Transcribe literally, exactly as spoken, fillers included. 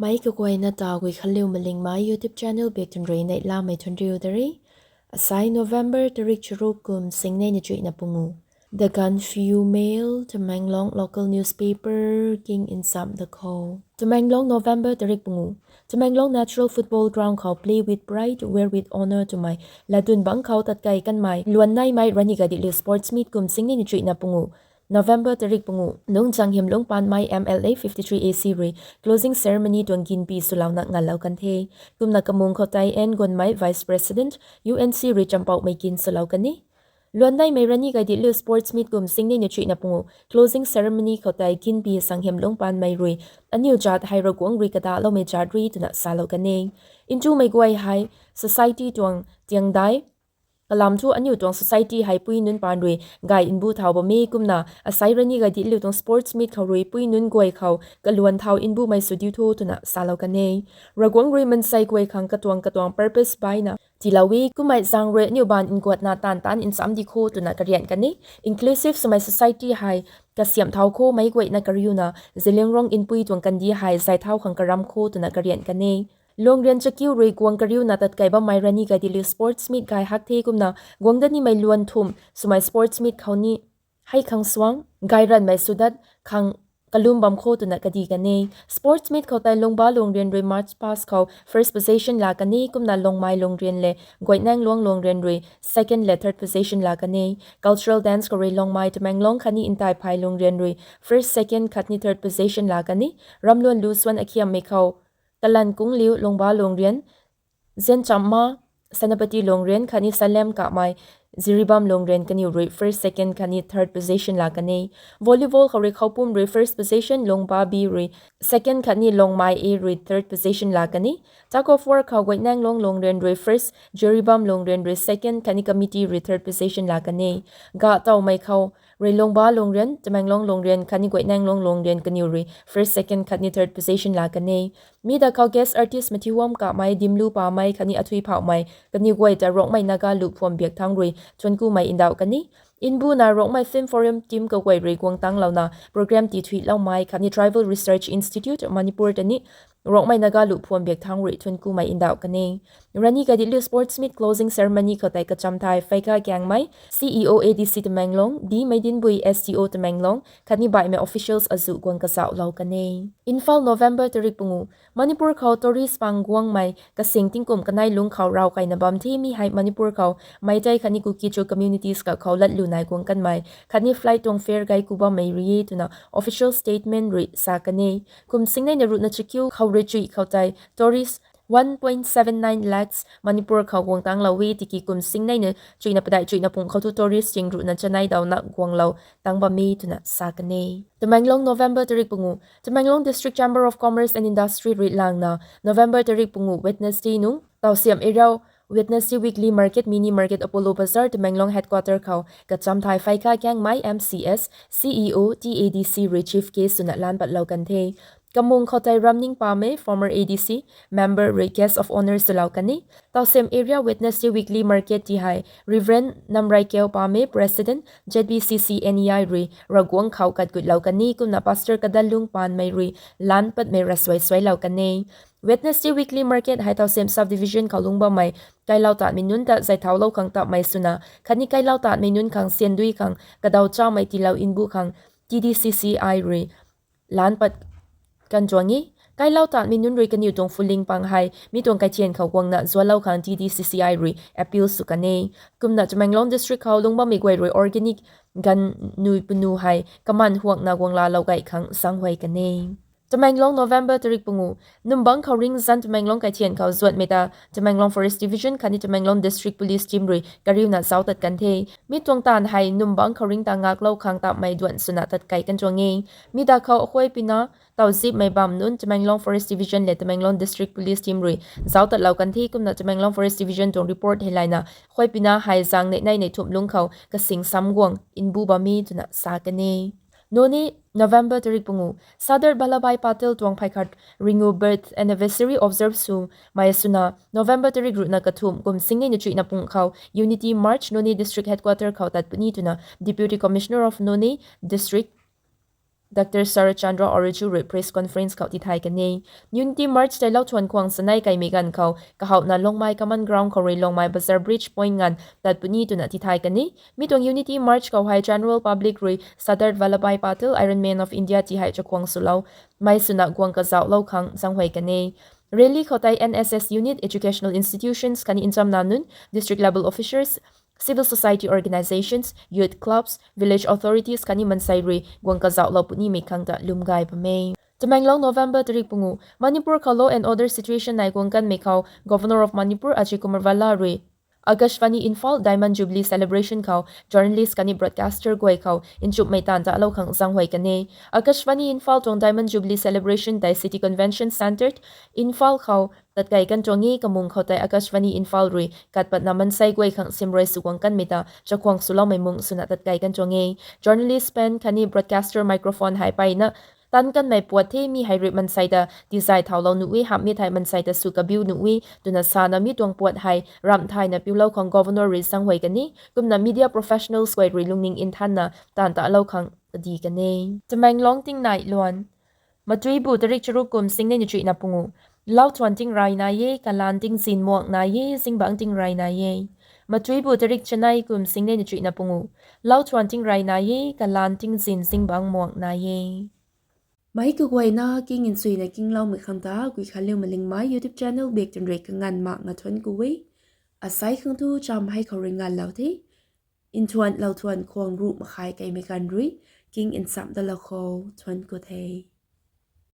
Mei kaguayna ta Guikhanliu Malingmei YouTube channel bak tun rui neihlamei thuanriu da re. Asai November tarik charuk kum singnei na chuihna pungu. The Gaanphiu Mail, Tamenglong local newspaper king nsam da khou. Tamenglong, November tarik pungu. Tamenglong Natural Football Ground khou Play with Pride, Wear with Honour twmei latdyn bangc khou tatkei kanmei luan neimei Rani Gaidinliu Sports Meet kum singnei na chuihna pungu, November tarik pungu nungc Changhiamlung Panmei M L A fifty three A C rui closing ceremony tuang ginpi swlouna ngalou kan the. Kumna kamung khou tei N Gonmei, Vice President, U N C rui champouhmei kin swlou kan e. Luan neimei Rani Gaidinliu Sports Meet kum singnei na chuihna pungu closing ceremony khou tei ginpi Changhiamlung Panmei rui aniu jat hei Ravguangc rui kadaloumei jat rui twna salou kan e. Ntumei guay hei society tuang tiangdai kalam thu aniu tuang society hei pui nunc paan rui gay nbu thau bam e. Kumna asai Rani Gaidinliu tuang Sports Meet khou rui pui nunc guay khou kaluan thau nbumei sw diu tho twna salou kan e. Ravguangc rui mansei guay khang katuang katuang purpose baina tiilou e. Kummei zaeng rui aniu baanv nguatna taanv taanc nsam di kho twna karian kan e. Inclusive swmei society hei kasiamh thau kho, meic guayna kariuna Zeliangrong npui tuang kandih hei zay thau khang karam kho twna karian kan e. Luangrian chakiu rui guang kariuna tatkei bammei Rani Gaidinliu Sports Meet gay hak the. Kumna guang dat nimei luan thumh swmei Sports Meet khou ni hei khang suang gay ranvmei swdat khang kalum bam kho twna kadi kan e. Sports Meet khou tei Lungba Luangrian rui march past khou first position laa kan e. Kumna Longmei Luangrian le Guainangluang Luangrian rui second le third position laa kan e. Cultural dance khou rui Longmei, Tamenglong khatni Ntaiphai Luangrian rui first, second khatni third position laa kan e. Ramluan lu suan akhiammei khou Kalan Kungliu, Lungba Luangrian, Zianchamma, Senapati Luangrian khatni Salem Kamei, Jiribam Luangrian kaniw rui first, second khatni third position laa kan e. Volleyball khou rui Khoupum rui first position, Lungba B rui second khatni Longmei A rui third position laa kan e. Tug of war khou Guainangluang Luangrian rui first, Jiribam Luangrian rui second khatni committee rui third position laa kan e. Ga tawmei khou rui Lungba Luangrian, Tamenglong Luangrian khatni Guainangluang Luangrian kaniw rui first, second khatni third position laa kan e. Mi da khou guest artist Mathiuwam Kamei, Dimlu Pamei khatni Athui Phauhmei kaniw guay ta Rongmei Naga Luphuam Biakthang rui thuanckumei ndauh kan e. Nbuna Rongmei Film Forum team kaguay rui guang tanglouna program tii thuiloumei khatni Tribal Research Institute, Manipur ta ni Rongmei Naga Luphuam Biakthang rui thuanckumei ndauh kan e. Rani Gaidinliu Sports Meet closing ceremony khou tei Kachamthai Phaikha Gaengmei, C E O A D C Tamenglong, D Meidinbui, S D O Tamenglong khatni baihmei officials azuh guang kazauhlou kan e. Imphal, November tarik pungu. Manipur khou tourist pang guangmei kasing tingkum kanei lungc khou raw kaina bam the. Mi hei Manipur khou Meitei khatni Kuki-Zo communities kakhou latlu nai guang kanmei khatni flight tuang fare gay ku bammei rui e twna official statement rui sa kan e. Kum singnei na ruhna chakiu khou rui chuih khou tei tourist one point seven nine lakhs Manipur khou guang tanglou e. Tiki kum singnei na chuihna padeih chuihna pung khou thu tourist ching ruhna chanei dauna guanglou tang bam e twna sa kan e. Tamenglong, November tarik pungu. Tamenglong District Chamber of Commerce and Industry rui langna November tarik pungu Wednesday nung Tausiam area Wednesday Weekly Market, Mini Market, Apollo Bazar, Tamenglong Headquarter khou Kachamthai Phaikha Gaengmei, M C S, C E O, T A D C rui chief guest swna lan patlou kan the. Kamung khou tei Ramning Pamei, former A D C, member rui guest of honour swlou kan e. Tausiam area Wednesday Weekly Market ti hei Reverend Namraikeu Pamei, President, Z B C C N E I rui Ravguangc khou katgutlou kan e. Kumna Pastor Kadalung Panmei rui lan patmei ravsuai suailou kan e. Wednesday Weekly Market hei Tausiam Subdivision khou lungc bammei kailou tatmei nunc ta zay thaulou khang tapmei swna khatni kailou tatmei nunc khang siandui khang kadaw chamei tiilou nbu khang T D C C I rui lan pat kan tuang e. Kailou tatmei nunc rui kaniw tuang phuling pang hei mi tuang kaithian khou guangna zualou khang T D C C I rui appeal sw kan e. Kumna Tamenglong District khou lungc bammei guay rui organic ganv nui punu hei kaman huakna guang laalou gay khang zaenghuay kan e. Tamenglong, November tarik pungu. Numbang khou ringzan Tamenglong kaithian khou zuatmei ta Tamenglong Forest Division khatni Tamenglong District Police Team rui kariuna zauc tat kan the. Mi tuang taanv hei Numbang khou ring ta ngaklou khang tapmei duan swna tatkei kan tuang e. Mi da khou akhuay pina tauzipmei bam nunc Tamenglong Forest Division le Tamenglong District Police Team rui zauc tatlou kan the. Kumna Tamenglong Forest Division tuang report hei layna akhuay pina hei zaeng neih nei neih thumh lungc khou kasing sam guang nbu bam e twna sa kan e. Noney, November tarik pungu. Sardar Vallabhbhai Patel tuang phey khat ringu birth anniversary observe swmei swna November tarik ruhna kathumh kum singnei na chuihna pung khou Unity March Noney District Headquarter khou tat puni twna Deputy Commissioner of Noney District Dr Sarat Chandra Arijju rui press conference khou tithay kan e. Unity March tei lau thuan khwang sanei kaimei ganv khou kahouhna Longmai Common Ground khou rui Longmai Bazar Bridge point nganv tat puni twna tithay kan e. Mi tuang Unity March khou hei general public rui Sardar Vallabhbhai Patel, Iron Man of India ti hei chakhwang swlou mei swna guang kazauhlou khang zaenghuay kan e. Rally khou tei N S S unit, educational institutions khatni nchamna nunc, district level officials, civil society organisations, youth clubs, village authorities khatni mansei rui guang kazauhlou punimei khang ta lwm gay bam e. Tamenglong, November tarik pungu. Manipur khou law and order situation nai guang kanmei khou Governor of Manipur Ajay Kumar Bhalla rui Akashvani Imphal Diamond Jubilee Celebration khou journalist khatni broadcaster guay khou nchumhmei taanv talou khang zaenghuay kan e. Akashvani Imphal tuang Diamond Jubilee Celebration tei City Convention Centre, Imphal khou tatkei kan tuang e. Kamung khou tei Akashvani Imphal rui kat patna mansei guay khang simrui sw guang kanmei ta chakhwang swloumei mung swna tatkei kan tuang e. Journalist pen khatni broadcaster microphone hei mpeyna tan kanmei puat the, mi hei rui mansei ta tizay thaulou nuh e, hamhmei thei mansei ta sw kabiu nuh e twna sana mi tuang puat hei ramh thayna piulou khang Governor rui zaenghuay kan e. Kumna media professionals guay rui lungning nthanna taanv talou khang kadi kan e. Tamenglong tingnai luan. Matuibu tarik charuk kum singnei na chuihna pungu. Lau thuan tingrey nai e, kalaan tingzin muang nai e, zingbangc tingrey nai e. Matuibu tarik chanei kum singnei na chuihna pungu. Lau thuan tingrey nai e, kalaan tingzin zingbangc muang nai e. Meic kaguayna king nchuina kingloumei khang ta Guikhanliu Malingmei YouTube channel bak twn rui kanganv mak nga thuanc ku e. Asei khang tu cham hei khou rui nganvlou the. Nthuan lau thuan khwang ruh makhai kaimei ganv rui king nchamh dalou khou thuanc ku the.